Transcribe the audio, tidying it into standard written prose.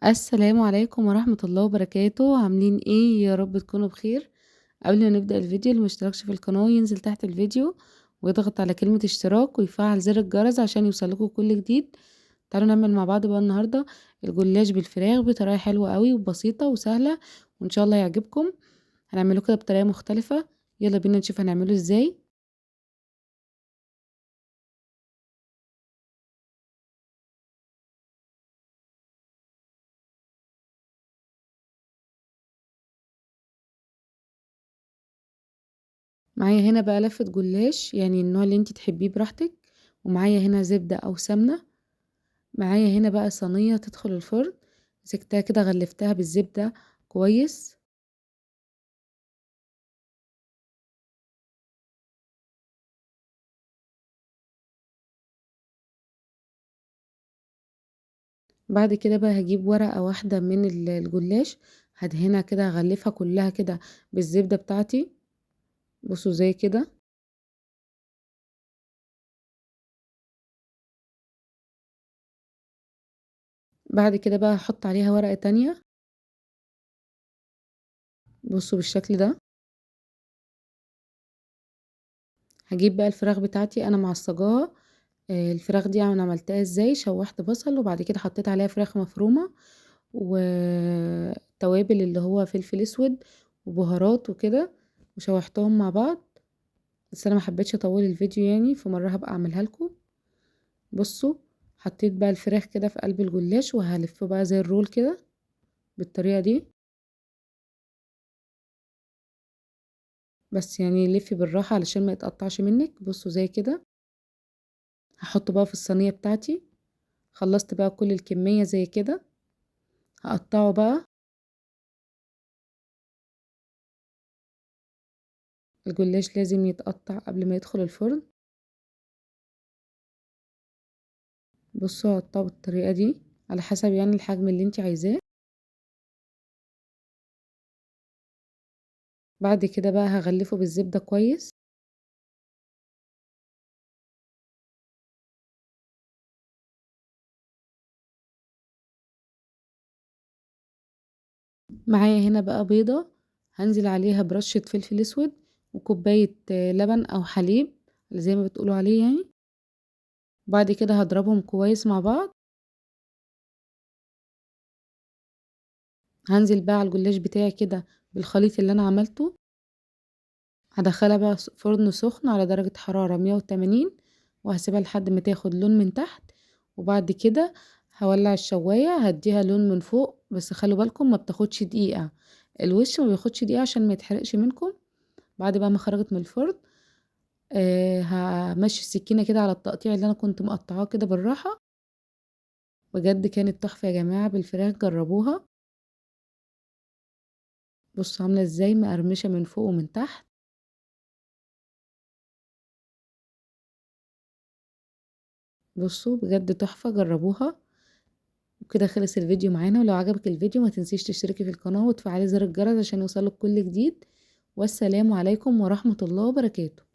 السلام عليكم ورحمة الله وبركاته. عاملين ايه؟ يا رب تكونوا بخير. قبل ما نبدأ الفيديو، اللي مشتركش في القناة ينزل تحت الفيديو ويضغط على كلمة اشتراك ويفعل زر الجرس عشان يوصلكوا كل جديد. تعالوا نعمل مع بعض بقى النهاردة الجلاش بالفراخ بطريقة حلوة قوي وبسيطة وسهلة، وان شاء الله يعجبكم. هنعمله كده بطريقة مختلفة، يلا بينا نشوف هنعمله ازاي. معايا هنا بقى لفة جلاش، يعني النوع اللي انتي تحبيه براحتك، ومعايا هنا زبدة او سمنة. معايا هنا بقى صينية تدخل الفرن، مسكتها كده غلفتها بالزبدة كويس. بعد كده بقى هجيب ورقة واحدة من الجلاش، هدهنها كده، هغلفها كلها كده بالزبدة بتاعتي. بصوا زي كده. بعد كده بقى هحط عليها ورقة تانية، بصوا بالشكل ده. هجيب بقى الفراخ بتاعتي انا معصجاها. الفراخ دي انا عملتها ازاي؟ شوحت بصل وبعد كده حطيت عليها فراخ مفرومة وتوابل اللي هو فلفل اسود وبهارات وكده، وشوحتهم مع بعض. بس انا ما حبيتش اطول الفيديو يعني، فمره هبقى اعملها لكم. بصوا حطيت بقى الفراخ كده في قلب الجلاش، وهلفه بقى زي الرول كده بالطريقه دي، بس لفي بالراحه علشان ما يتقطعش منك. بصوا زي كده. هحطه بقى في الصينيه بتاعتي. خلصت بقى كل الكميه زي كده، هقطعه بقى. الجلاش لازم يتقطع قبل ما يدخل الفرن. بصوا هقطعه بالطريقه دي على حسب الحجم اللي انت عايزاه. بعد كده بقى هغلفه بالزبده كويس. معايا هنا بقى بيضه هنزل عليها برشه فلفل اسود وكوبايه لبن او حليب زي ما بتقولوا عليه. بعد كده هضربهم كويس مع بعض. هنزل بقى على الجلاش بتاعي كده بالخليط اللي انا عملته. هدخلها بقى فرن سخن على درجة حرارة 180، وهسيبها لحد ما تاخد لون من تحت. وبعد كده هولع الشواية، هديها لون من فوق، بس خلوا بالكم ما بتاخدش دقيقة، الوش ما بياخدش دقيقة عشان ما يتحرقش منكم. بعد بقى ما خرجت من الفرن، همشي السكينة كده على التقطيع اللي انا كنت مقطعاه كده بالراحة. بجد كانت تحفة يا جماعة بالفراخ، جربوها. بصوا عاملة ازاي، مقرمشة من فوق ومن تحت. بصوا بجد تحفة، جربوها. وكده خلص الفيديو معانا، ولو عجبك الفيديو ما تنسيش تشتركي في القناة وتفعلي زر الجرس عشان يوصلك كل جديد. والسلام عليكم ورحمة الله وبركاته.